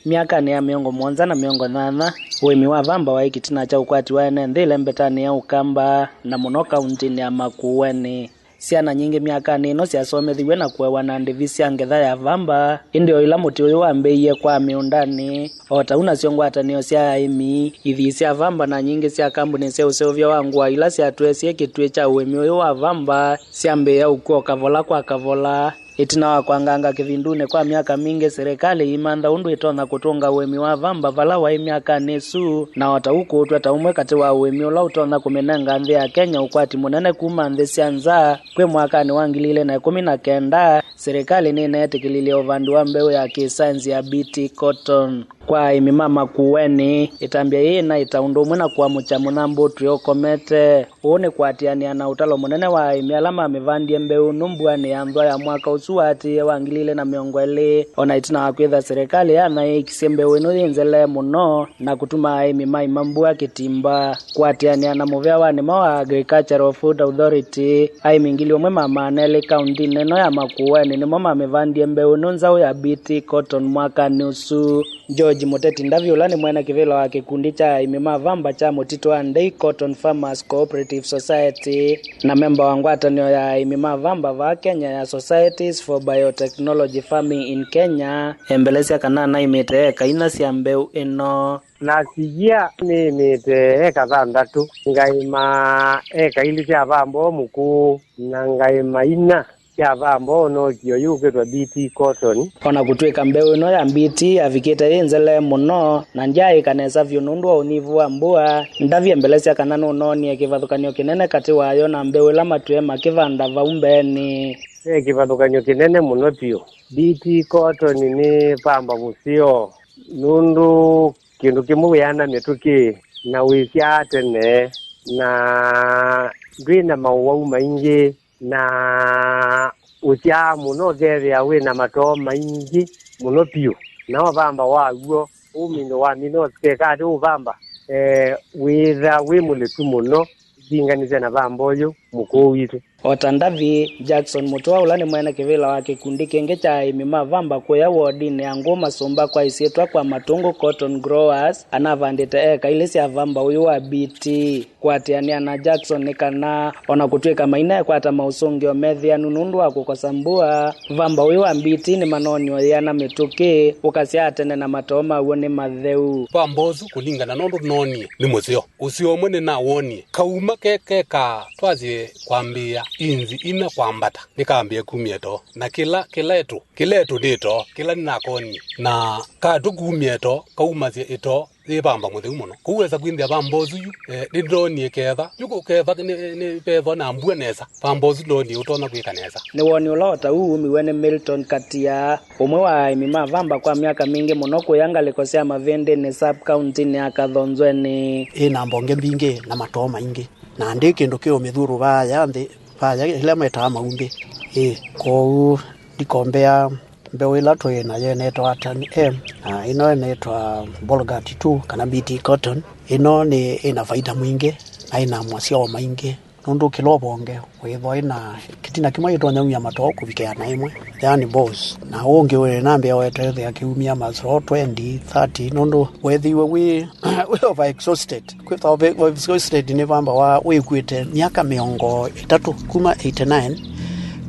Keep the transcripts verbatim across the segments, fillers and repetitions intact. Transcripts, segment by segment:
Myakanĩ ya mĩongo mũonza na mĩongo nyanya, ũĩmi wa vamba waĩ kĩtina kya ũkwati wa ene nthĩ ĩlembetanĩ ya Ũkamba, na mũno kauntinĩ ya Makueni. Syana nyingĩ myakanĩ ĩno syasomethiw'e na kũewa na ndĩvi sya ngetha ya vamba, ĩndĩ o ĩla mũtĩ ũyũ wambĩĩie kwa mĩũndanĩ, o ta ũu nasyo ngwatanĩo sya aĩmi, ithii sya vamba na nyingĩ sya kambunĩ sya ũseũvya wa ngũa ila syatwesie kĩtuĩ kya ũĩmi ũyũ wa vamba syambĩĩa ũkw'a o kavola kwa kavola. Ĩtina wa kwanganga kĩvindunĩ kwa myaka mingĩ, silikalĩ ĩimantha ũndũ ĩtonya kũtũnga ũĩmi wa vamba vala waĩ myakanĩ ĩsu, na o ta ũu kũũtw'a ta ũmwe katĩ wa ũĩmi ũla ũtonya kũmĩnenga nthĩ ya Kenya ũkwati mũnene kuma nthĩ sya nza. Kwĩ mwakanĩ wa ngili ilĩ na ĩkũmi na kenda, silikalĩ nĩneetĩkĩlilye ũvandi wa mbeũ ya kĩsaenzi ya B T cotton. Kwa aĩmi ma Makueni, ĩtambya yĩĩ yĩnaĩ ta ũndũ ũmwe na kũamũkya mũnyambũ ũtw'ĩe ũkomete. Ũũ nĩ kũatĩanĩa na ũtalo mũnene wa aĩmi ala mamĩvandie mbeũ ĩno mbuanĩ ya nthwa ya mwaka ũsu waatĩĩe wa ngili ilĩ na mĩongo ĩlĩ, o na ĩtina wa kwĩtha silikalĩ yanaĩĩkisye mbeũ ĩno yĩ nzelee mũno na kũtuma aĩmi maima mbua kĩtimba. Kũatĩanĩa na mũvea wa nĩma wa Agricultural Food Authority, aĩmi ngili ũmwe ma maana elĩ kauntinĩ ĩno ya Makueni nĩmo mamĩvandie mbeũ ĩno nzaũ ya B T cotton mwakanĩ ũsu. George Mũteti Ndavi, ũla nĩ mwene kĩvĩla wa kĩkundi kya aĩmi ma vamba kya mũtitũ wa Ndei Cotton Farmers Cooperative Society, na memba wa ngwatanĩo ya aĩmi ma vamba vaa Kenya ya Societies for Biotechnology Farming in Kenya, embelesya kana anaĩmĩte eka inya sya mbeũ ĩno. Last year nĩĩmĩte eka thanthatũ, ngaĩma eka ilĩ sya vamba ũmũkũũ, na ngaĩma inya sya vamba ũnookie ũyũ ũkwĩtwa B T cotton. O na kũtw'ĩka mbeũ ĩno ya B T yavikĩte yĩ nzelee mũno na ndyaaĩka nesa vyũ nũndũ wa ũnyivu wa mbua, Ndavi embelesya kana nũnoonie kĩvathũkany'o kĩnene katĩ wayo na mbeũ ĩla matwĩe makĩvanda vau mbeenĩ. Ve kĩvathũkany'o kĩnene mũno vyũ. B T cotton nĩ vamba mũseo nũndũ kĩndũ kĩmwe wĩana mĩtũkĩ na wĩsyaa tene na ndwĩ na maũwau maingĩ. Na ũsyaa mũno ũkethĩa wĩ na matoo maingĩ mũno vyũ, na ũvamba waw'o ũmino wa mino keka atĩ ũvamba, eh, wĩtha wĩ mũlĩku mũno ũlinganĩsya na vamba ũyũ mũkũũ witũ. O ta Ndavi, Jackson Mũtũa, ũla nĩ mwene kĩvĩla wa kĩkundi kĩngĩ kya aĩmi ma vamba kũya wodinĩ ya Ngũũ Masũmba kwa ĩsyĩtwa kwa Matũngũ Cotton Growers, anavandĩte eka ilĩ sya vamba ũyũ wa B T. Kũatĩanĩa na Jackson nĩ kana, o na kũtw'ĩka mainekwata maũsũngĩo methĩanu nũndũ wa kũkosa mbua, vamba ũyũ wa B T nĩmanonie ũyĩana mĩtũkĩ, ũkasyaa tene na matoo maw'o nĩ matheu. Vamba ũsu kũlingana na ũndũ noonie nĩ mũseo. Ũseo ũmwe nĩnawonie, kauma ke keka twasye kwambĩĩa inzi ina kwambata, nĩkambĩe kumya ĩtoo, na kĩla kĩletũ, kĩletũ nĩ ĩtoo, kĩla nĩnakonie, na katũ kumya ĩtoo, kaumasya ĩtoo yĩ vamba mũtheu mũno. Kũu wesa kwĩthĩa vamba ũsu yu, eh, nĩndoonie ketha. Yu kũ-, ketha nĩ, nĩ vethwa na mbua nesa, vamba ũsu ndoonie ũtonya kwĩka nesa. Nĩ woni ũla o ta ũu wumiw'e nĩ Milton Katia, ũmwe wa aĩmi ma vamba kwa myaka mingĩ mũno kũya ngalĩko sya Mavĩndĩnĩ sub-kauntinĩ ya Kathonzweni. Ĩ na mbonge mbingĩ na matoo maingĩ, na ndĩ kĩndũ kĩũmĩthurũ vaya nthĩ, vaya ĩla metaa maumbĩ. Ĩ, kwoou ndikombea mbeũ ĩla twĩ nayo ĩnetwa Atani M, na ĩno ĩnetwa Bolgat two kana B T Cotton. Ĩno nĩ ĩna vaita mwingĩ na ĩna masyao maingĩ, nũndũ kĩla ũvonge wĩthwa ĩna kĩtina kĩmwe ĩtonya umya matoo kũvikĩa na ĩmwe, yani balls, na ũngĩ ũnambĩa weteethĩa kĩumya masoo twenty, thirty, nũndũ wethĩiwe wĩ, wĩ over exhausted. Kwĩthwa over exhausted nĩ vamba wa wĩkw'ĩte myaka mĩongo ĩtatũ, kuma eighty-nine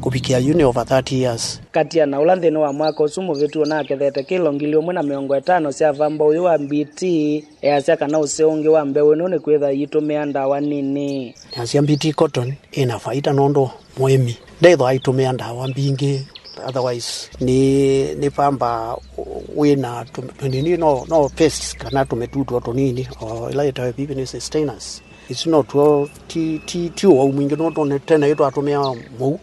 kũvikĩa yu nĩ over thirty years. Katia na ũla nthĩnĩ wa mwaka ũsu mũvĩtu ũnakethete kĩlo ngili ũmwe na mĩongo ĩtano sya vamba ũyũ wa B T, easya kana ũseo ũngĩ wa mbeũ ĩno nĩ kwĩtha yĩitũmĩa ndawa nini. Nasya B T cotton ĩna faita nũndũ mũĩmi ndethwa aitũmĩa ndawa mbingĩ, otherwise nĩ, nĩ vamba wĩna tũ-, tũnini, no, no pests kana tũmĩtutu o tũnini, o ĩla yĩtawe vivi nĩ stainers. Isu no tuo ti, ti, ti ũwau mwingĩ nũndũ tene yu twatũmĩa mũu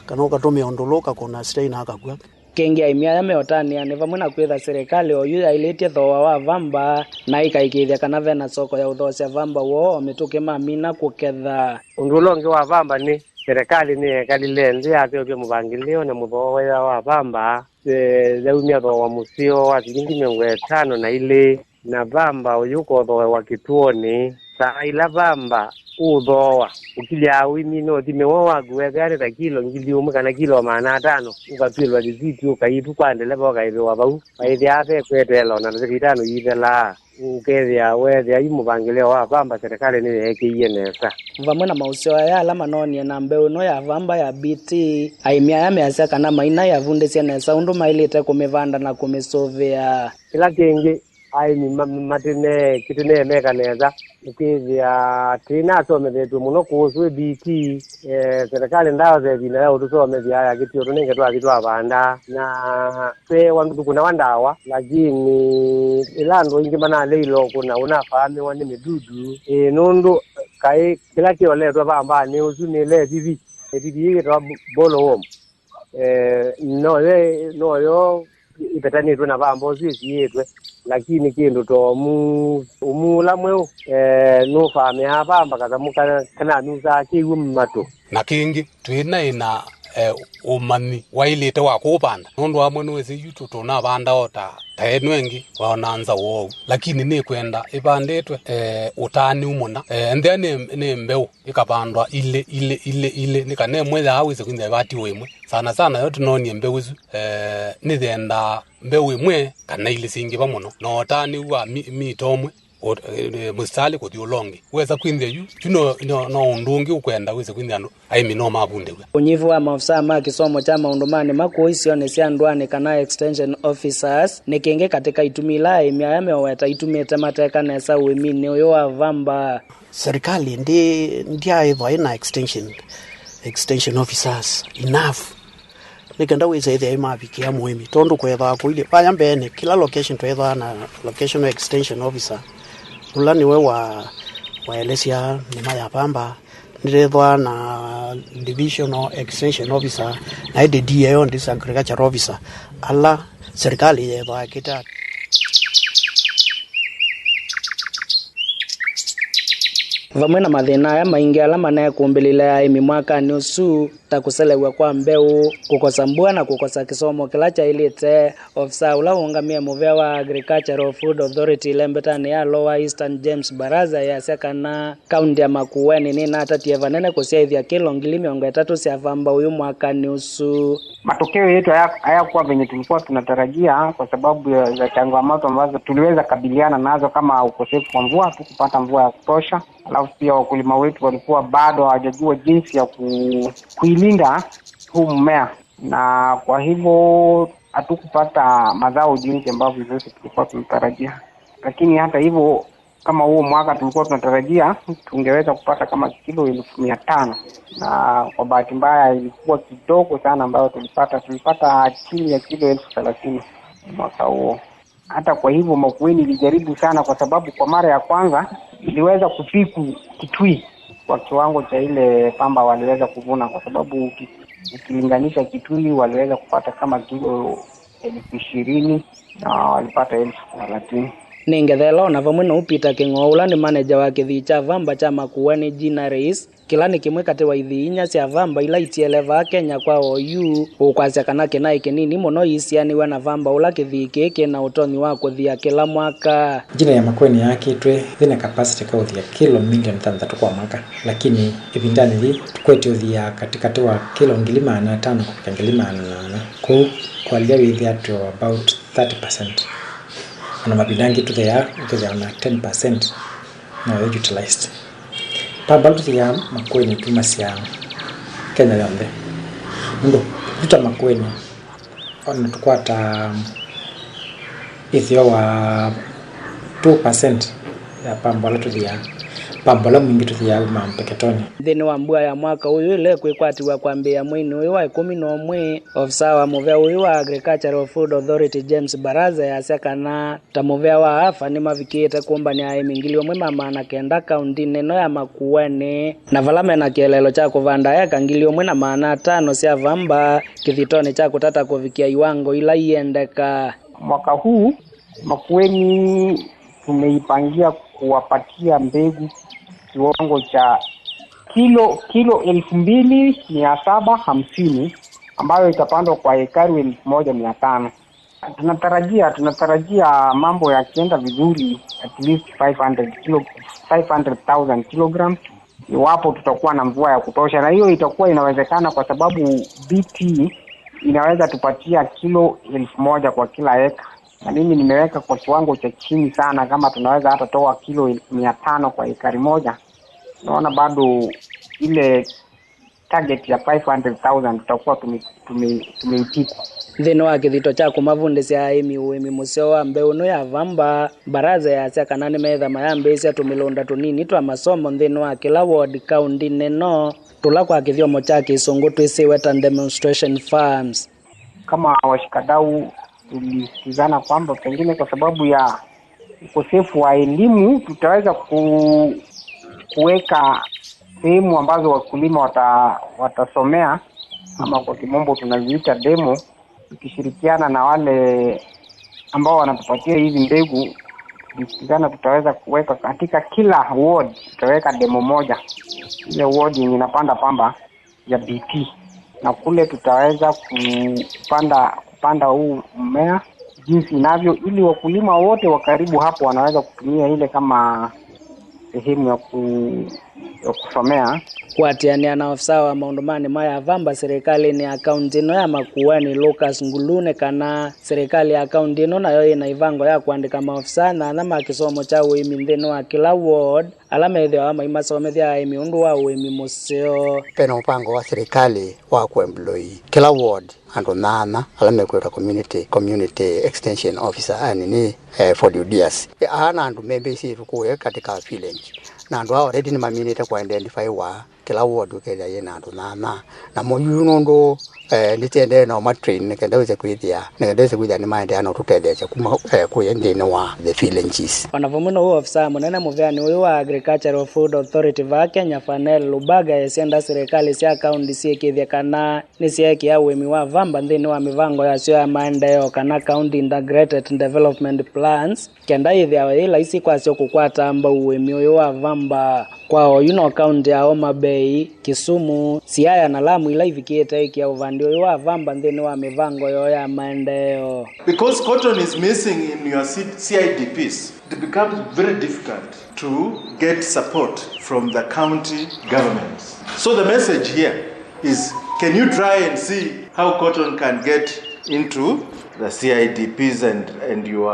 kana ũkatũmĩa ũndũlũ ũkakũna stainer akakw'a. Kĩngĩ aĩmi aya meũtanĩa nĩ vamwe na kwĩtha silikalĩ oyu yaĩlĩtye thooa wa vamba na ĩkaĩkĩĩthya kana vena soko ya ũthoosya vamba woo o mĩtũkĩ mamina kũketha. Ũndũ ũla ũngĩ wa vamba nĩ silikalĩ nĩyekalile nthĩ yaseũvya mũvangĩlĩo na mũthooea wa vamba, eh, yaumya thooa mũseo wa silingi mĩongo ĩtano na ilĩ, na vamba ũyũ ũkothooewa kĩtuonĩ Saa ila vamba ũũthooa, ũkilya ũiminĩ ũthimĩwe waku, weethĩa nĩ ta kilo ngili ũmwe kana kilo maana atano, ũkatw'ĩlwa lisiti, ũkaitũ kwa ndeleva, ũkaĩvĩwa vau. Vaĩthĩaa ve kweteela o na ndatĩka itano iithelaa, ũkethĩa weethĩa yu mũvangĩlĩo wa vamba serĩkalĩ nĩyeekĩie nesa. Vamwe na maũseo aya ala manoonie na mbeũ ĩno ya vamba ya B T, aĩmi aya measya kana mainaĩ avundĩsye nesa ũndũ maĩlĩte kũmĩvanda na kũmĩsũvĩa. Kĩla kĩngĩ, aĩmi ma- ma- matĩne- kĩtĩneemeka nesa. Ũkĩthĩa tĩna asomethetw'e mũno kũũsũ B T, eh, serĩkalĩ ndaosa ĩvinda ya ũtũsomethya ya kĩtio tũnenge twathi twavanda, na tweewa ndũkũnawa ndawa, lakini ĩla andũ aingĩ manaleile ũkũna ũnafaamĩwa nĩ mĩdudu. Ĩĩ, nũndũ kaĩ kĩla kĩoletwe vambanĩ ũsu nĩ letivi. Letivi yĩĩ yĩtawa bo- bollworm. Eh, noyo noyo ĩvetanĩtwe na vamba ũsu ĩsiĩĩtwe, lakini kĩndũ ta ũmu, ũmu ũla mweũ, eh, nũfaamĩaa vamba kasamũ ka- kananusaa kĩw'ũ matũ. Na kĩngĩ, twĩnaĩ na, eh, ũmanyi waĩlĩte wa kũũvanda, nũndũ amwe nĩwĩsĩ yu tũ- tũnavanda o ta, ta ĩno ĩngĩ, waona nza ũou, lakini nĩkwenda ĩvandĩtwe, eh, ũtaanĩu mũna. Eh, nthĩa nĩ, nĩ mbeũ ĩkavandwa ilĩ, ilĩ, ilĩ, ilĩ, nĩ kana ĩmwe yaa wĩse kwĩthĩa ĩvatiwe ĩmwe. Sana sana yo tũnoonie mbeũ ĩsu, eh, nĩyendaa mbeũ ĩmwe kana ilĩ syingĩva mũno, na ũtaanĩu wa mi- mita ũmwe, ũ- eh, mũsitalĩ kũthi ũla ũngĩ. Wesa kwĩthĩa yu, yu no, no, no ũndũ ũngĩ ũkwenda wĩse kwĩthĩa andũ aĩmi no mavundĩw'a. Ũnyivu wa maofisa ma kĩsomo kya maũndũ ma nĩma kũu isionĩ sya ndũanĩ kana extension officers nĩ kĩngĩ katĩ ka itumi ila aĩmi aya meũweta itumĩte mateka nesa ũĩminĩ ũyũ wa vamba. Serikali ndi- ndyaĩthwa ĩna extension, extension officers enough nĩ kenda wĩsa ĩthĩa ĩmavikĩa mũĩmi, tondũ kwethĩawa kũilye vaya mbeenĩ, kĩla location tweethĩawa na location extension officer, ũla nĩwe wa waelesya nĩma ya pamba, nĩtethĩawa na divisional extension officer, na ĩndĩ D A O, district agriculture officer, ala serikali yethĩawa ĩkĩte. Vamwe na mathĩna aya maingĩ ala manekũmbĩlĩla aĩmi mwakanĩ ũsu, ta kũselew'a kwa mbeũ, kũkosa mbua na kũkosa kĩsomo kĩla kyaĩlĩte, ofisa ũla ũũngamĩe mũvĩa wa Agricultural Food Authority ĩlembetanĩ ya Lower Eastern, James Baraza, easya kana kaunti ya Makueni nĩnatatie vanene kũsyaĩthya kĩlo ngili mĩongo ĩtatũ sya vamba ũyũ mwakanĩ ũsu. Matokeo yetu haya- hayakuwa venye tulikuwa tunatarajia kwa sababu ya, ya changamoto ambazo tuliweza kabiliana nazo kama ukosefu wa mvua, hatukupata mvua ya kutosha. Alafu pia wakulima wetu walikuwa bado hawajajua jinsi ya ku- kuilinda huu mmea, na kwa hivyo hatukupata mazao jinsi ambavyo sisi tulikuwa tunatarajia. Lakini hata hivyo, kama huo mwaka tulikuwa tunatarajia tungeweza kupata kama kilo elfu mia tano, na kwa bahati mbaya ilikuwa kidogo sana ambayo tulipata. Tulipata chini ya kilo elfu thelathini mwaka huo. Hata kwa hivyo, Makueni ilijaribu sana, kwa sababu kwa mara ya kwanza iliweza kufiku Kitui kwa kiwango cha ile pamba waliweza kuvuna, kwa sababu uki- ukilinganisha Kitui waliweza kupata kama kilo elfu ishirini na walipata elfu thelathini. Nĩ ngetha ĩla o na vamwe na Peter Kĩng'oo, ũla nĩ maneja wa kĩthii kya vamba kya Makueni Ginareis, kĩla nĩ kĩmwe katĩ wa ithii inya sya vamba ila itiele vaa Kenya kwa oyu, ũkwasya kana kĩnaĩ kĩnini mũno iisianĩw'a na vamba ũla kĩthii kĩĩ kĩ na ũtonyi wa kũthia kĩla mwaka. Ginareis ya Makueni yaakĩtwe yĩ na capacity ka ũthia kilo milioni thanthatũ kwa mwaka, lakini ĩvindanĩ yĩĩ tũkwete ũthia katĩkatĩ wa kilo ngili maana atano kũvika ngili maana ana. Kwoou kwalya wĩthĩa to about thirty percent. O na mavinda angĩ tũtheaa, ũkethĩa o na ten percent noyo utilized. Pamba ĩla tũthĩaa Makueni tumasya Kenya yonthe. Nũndũ yu ta Makueni, o na tũkwata ĩtheo wa two percent ya pamba ĩla tũthĩaa. Pamba ũla mwingĩ tũthĩaa uma Mpeketoni. Nthĩnĩ wa mbua ya mwaka ũyũ ĩla ĩkwĩkwatĩw'a kwambĩĩa mweinĩ ũyũ wa ĩkũmi na ũmwe, ofisa wa mũvea ũyũ wa Agricultural Food Authority, James Baraza, easya kana ta mũvea wa AFA nĩmavikĩĩte kũmbanĩa aĩmi ngili ũmwe ma maana kenda kauntinĩ ĩno ya Makueni, na vala mena kĩeleelo kya kũvanda eka ngili ũmwe na maana atano sya vamba kĩthitonĩ kya kũtata kũvikĩa iwango ila iendeka. Mwaka huu Makueni tumeipangia kuwapatia mbegu kiwango cha kilo, kilo elfu mbili mia saba hamsini, ambayo itapandwa kwa ekaru elfu moja mia tano. Tunatarajia, tunatarajia mambo yakienda vizuri, at least five hundred kilo, five hundred thousand kilograms, iwapo tutakuwa na mvua ya kutosha, na hiyo itakuwa inawezekana kwa sababu B T inaweza tupatia kilo elfu moja kwa kila eka, na mimi nimeweka kwa kiwango cha chini sana, kama tunaweza hata toa kilo mia tano kwa ekari moja. Naona bado ile target ya five hundred thousand tutakuwa tume- tume- tumeipita. Nthĩnĩ wa kĩthito kya kũmavundĩsya aĩmi ũĩmi mũseo wa mbeũ ĩno ya vamba, mbaraza yasya kana nĩmeĩtha mayambĩĩsya tũmĩlũnda tũnini twa masomo nthĩnĩ wa kĩla ward kaũndĩnĩ ĩno, tũla kwa kĩthyomo kya kĩsũngũ twĩsĩwe ta demonstration farms. Kama washikadau, tulisikizana kwamba pengine kwa sababu ya ukosefu wa elimu, tutaweza ku- kuweka sehemu ambazo wakulima wata- watasomea, ama kwa kimombo tunaziita demo, tukishirikiana na wale ambao wanatupatia hizi mbegu. Tulisikizana tutaweza kuweka katika kila ward, tutaweka demo moja, ile ward yenye inapanda pamba ya B T, na kule tutaweza kupanda kupanda huu mmea jinsi inavyo, ili wakulima wote wa karibu hapo wanaweza kutumia ile kama sehemu ya ku- ya kusomea. Kũatĩanĩa na ofisa wa maũndũ ma nĩma ya vamba silikalĩnĩ ya kaũntĩ ĩno ya Makueni, Lucas Ngulu, nĩ kana silikalĩ ya kaũntĩ ĩno nayo yĩ na ĩvango ya kũandĩka maofisa nyanya ma kĩsomo kya ũĩmi nthĩnĩ wa kĩla ward, ala methĩawa maimasomethya aĩmi ũndũ wa ũĩmi mũseo. Ve na mũvango wa silikalĩ wa kũemploy kĩla ward andũ nyanya ala mekwĩtwa community, community extension officer, yani nĩ, eh, Ford Udias. Aa na andũ membĩsĩtwe kũya katika village, na andũ aa already nĩmaminĩte kũ identify wa kĩla ward ũkethĩa yĩ na andũ nyanya. Namo yu nũndũ, eh, nĩtĩendee nao ma train nĩ kenda wĩse kwĩthĩa, nĩ kenda wĩse kwĩthĩa nĩmaendeea na ũtũtetheesya kuma, eh, kũya nthĩnĩ wa the villages. O na vamwe na ũu, ofisa mũnene mũveani ũyũ wa Agricultural Food Authority vaa Kenya, Fanel Lubaga, esya nda silikalĩ sya kaũnti syĩkĩĩthye kana nĩsyeekĩa ũĩmi wa vamba nthĩnĩ wa mĩvango yasyo ya maendeeo kana County Integrated Development Plans, kenda yĩthĩawe yĩ laisi kwasyo kũkwata mbau ũĩmi ũyũ wa vamba. Kwa oyu no kaũnti ya Homa Bay, Kisumu, Siaya na Lamu ila ivikĩĩte ĩkĩa ũvandi ũyũ wa vamba nthĩnĩ wa mĩvango yoo ya maendeeo. Because cotton is missing in your C- C I D Ps, it becomes very difficult to get support from the county governments. So the message here is, can you try and see how cotton can get into the C I D Ps and, and your,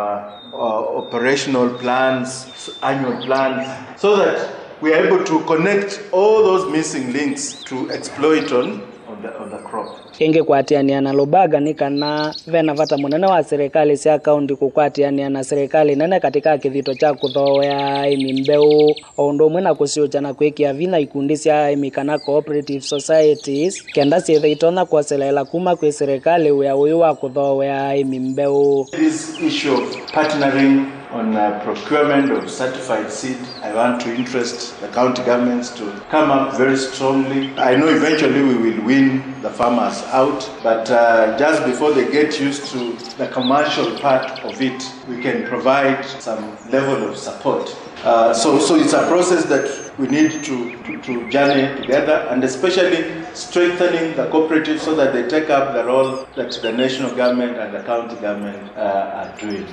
uh, operational plans, annual plans, so that we are able to connect all those missing links to exploit on, on the, on the crop. Ĩngĩ, kũatĩanĩa na Lubaga nĩ kana ve na vata mũnene wa silikalĩ sya kaũnti kũkwatĩanĩa na silikalĩ nene katĩ ka kĩthito kya kũthooea aĩmi mbeũ, o ũndũ ũmwe na kũsyũkya na kwĩkĩa vinya ikundi sya aĩmi kana cooperative societies, kenda syĩthe itonya kwoseleela kuma kwĩ silikalĩ wĩa ũyũ wa kũthooea aĩmi mbeũ. This issue of partnering on, uh, procurement of certified seed, I want to interest the county governments to come up very strongly. I know eventually we will win the farmers out, but, uh, just before they get used to the commercial part of it, we can provide some level of support. Uh, so, so it's a process that we need to, to, to journey together, and especially strengthening the cooperatives so that they take up the role that the national government and the county government, uh, are doing.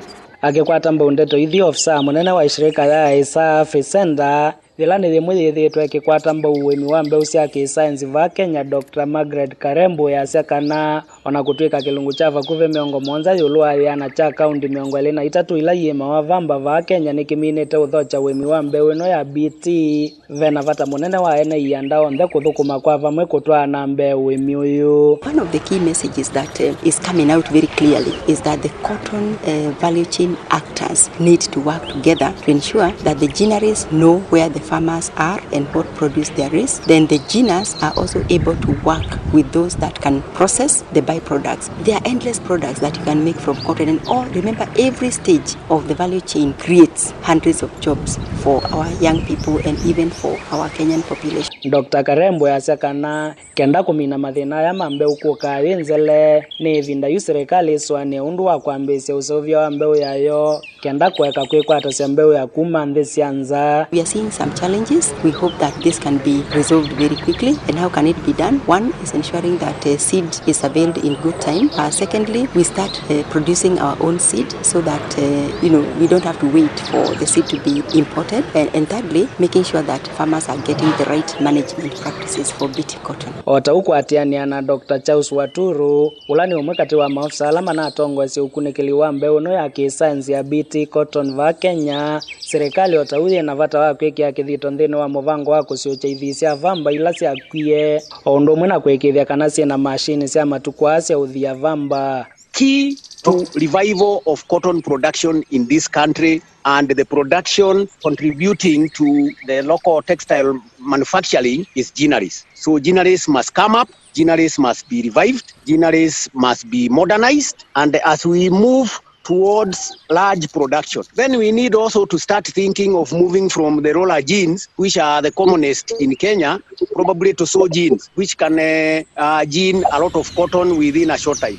Akĩkwata mbau ndeto ithi, ofisa mũnene wa ishirika ya AISA Afisenda, yĩla nĩ yĩmwe yĩthĩĩtwe ĩkĩkwata mbau ũĩmi wa mbeũ sya kĩsaenzi vaa Kenya, Doctor Margaret Karembu, yasya kana o na kũtw'ĩka kĩlungu kya vakuvĩ mĩongo mũonza ĩũlũ wa ĩana kya kaunti mĩongo ĩlĩ na itatũ ila iĩmawa vamba vaa Kenya nĩkĩminĩte ũthokya ũĩmi wa mbeũ ĩno ya B T, ve na vata mũnene wa ene ianda onthe kũthũkũma kwa vamwe kũtwaa na mbee ũĩmi ũyũ. One of the key messages that, uh, is coming out very clearly is that the cotton, uh, value chain actors need to work together to ensure that the ginneries know where the farmers are and what produce there is. Then the ginners are also able to work with those that can process the byproducts. There are endless products that you can make from cotton, and all, remember, every stage of the value chain creates hundreds of jobs for our young people and even for our Kenyan population. Doctor Karembo yasya kana kenda kũmina mathĩna aya ma mbeũ kũkaa yĩ nzele, nĩ ĩvinda yu silikalĩ ĩsũanĩe ũndũ wa kwambĩĩsya ũseũvya wa mbeũ yayo, kenda kũeka kwĩkwatasya mbeũ ya kuma nthĩ sya nza. We are seeing some challenges. We hope that this can be resolved very quickly. And how can it be done? One is ensuring that uh, seed is availed in good time. Uh, secondly, we start uh, producing our own seed so that uh, you know, we don't have to wait for the seed to be imported. And, and thirdly, making sure that farmers are getting the right management practices for beating cotton. O ta ũkwatĩanĩa na Doctor Charles Waturu, ũla nĩ ũmwe katĩ wa maofisa ala manatongoesye ũkunĩkĩli wa mbeũ ĩno ya kĩsaenzi ya B T cotton vaa Kenya, silikalĩ o ta ũu yĩ na vata wa kwĩkĩa kĩthito nthĩnĩ wa mũvango wa kũsyũkya ithii sya vamba ila syakwie, o ũndũ ũmwe na kũĩkĩĩthya kana syĩ na mashini sya matukũ aa sya ũthia vamba. Key to revival of cotton production in this country and the production contributing to the local textile manufacturing is ginaries. So ginaries must come up, ginaries must be revived, ginaries must be modernized, and as we move towards large production, then we need also to start thinking of moving from the roller jeans, which are the commonest in Kenya, probably to sew jeans, which can uh, uh, jean a lot of cotton within a short time.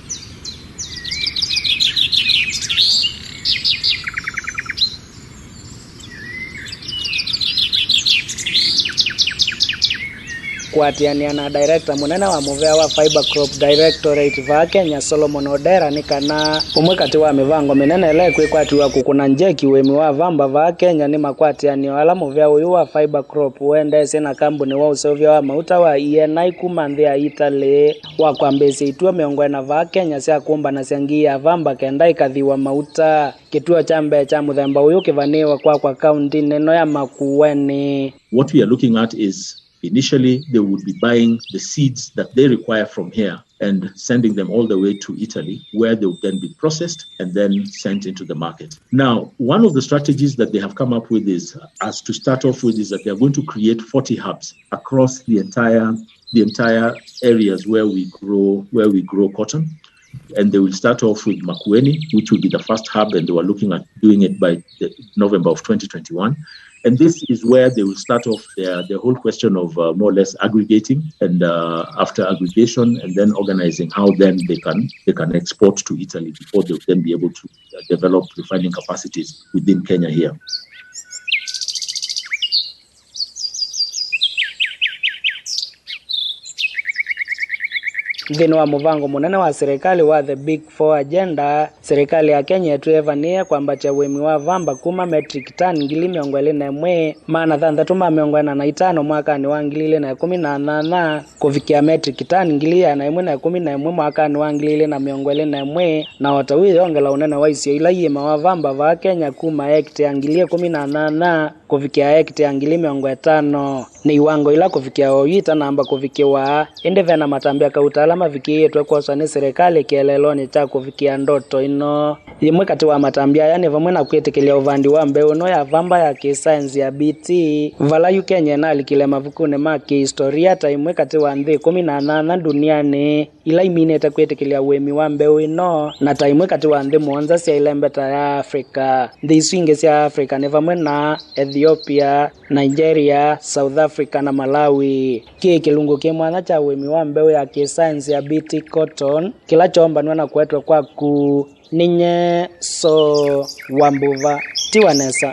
Kũatĩanĩa na director mũnene wa mũvea wa Fiber Crop Directorate vaa Kenya, Solomon Odera, nĩ kana ũmwe katĩ wa mĩvango mĩnene ĩla ĩkwĩkwatiw'a kũkũna njeki ũĩmi wa vamba vaa Kenya nĩ makwatĩanĩo ala mũvea ũyũ wa Fiber Crop ũendeesye na kambuni wa ũseũvya wa mauta wa E N I kuma nthĩ ya Italy wa kwambĩĩsya ituo mĩongo ĩna vaa Kenya sya kũmbanasya ngii ya vamba kenda ĩkathĩwa mauta. Kĩtuo kya mbee kya mũthemba ũyũ kĩvanĩĩwe kwakwa kauntinĩ ĩno ya Makueni. What we are looking at is initially they would be buying the seeds that they require from here and sending them all the way to Italy, where they would then be processed and then sent into the market. Now, one of the strategies that they have come up with is, as to start off with, is that they are going to create forty hubs across the entire the entire areas where we grow where we grow cotton. And they will start off with Makueni, which will be the first hub, and they were looking at doing it by the November of twenty twenty-one. And this is where they will start off their, their whole question of uh, more or less aggregating, and uh, after aggregation, and then organizing how then they can they can export to Italy before they will then be able to uh, develop refining capacities within Kenya here. Nthĩnĩ wa mũvango mũnene wa silikalĩ wa The Big Four Agenda, silikalĩ ya Kenya ĩtwĩe vanĩĩe kwambatya ũĩmi wa vamba kuma metric ton ngili mĩongo ĩlĩ na ĩmwe, maana thanthatũ ma mĩongo ĩna na itano mwakanĩ wa ngili ilĩ na ĩkũmi na nyanya kũvikĩa metric ton ngili ĩana ĩmwe na ĩkũmi na ĩmwe mwakanĩ wa ngili ilĩ na mĩongo ĩlĩ na ĩmwe, na o ta ũu ĩyongela ũnene wa isio ila iĩmawa vamba vaa Kenya kuma ekita ngili ĩkũmi na nyanya kũvikĩa ekita ngili mĩongo ĩtano. Nĩ iwango ila kũvikĩa oyu itanamba kũvikĩwa, ĩndĩ ve na matambya kauta ala mavikĩĩtwe kwoswa nĩ silikalĩ kĩeleelonĩ kya kũvikĩa ndoto ĩno. Yĩmwe katĩ wa matambya aya nĩ vamwe na kwĩtĩkĩlya ũvandi wa mbeũ ĩno ya vamba ya kĩsaenzi ya B T, vala yu Kenya ĩnalikile mavukunĩ ma kĩhistoria ta ĩmwe katĩ wa nthĩ ĩkũmi na nyanya ndunianĩ ila iminĩte kwĩtĩkĩlya ũĩmi wa mbeũ ĩno, na ta ĩmwe katĩ wa nthĩ mũonza syaĩle mbeta ya Africa. Nthĩ isu ingĩ sya Africa nĩ vamwe na Ethiopia, Nigeria, South Africa, na Malawi. Kĩĩ kĩlungu kĩ mwanya kya ũĩmi wa mbeũ ya kĩsaenzi ya B T cotton, kĩla kyoombanw'a na kũetwe kwaku. Nĩ nyie Soo wa Mbuva. Tiwa nesa.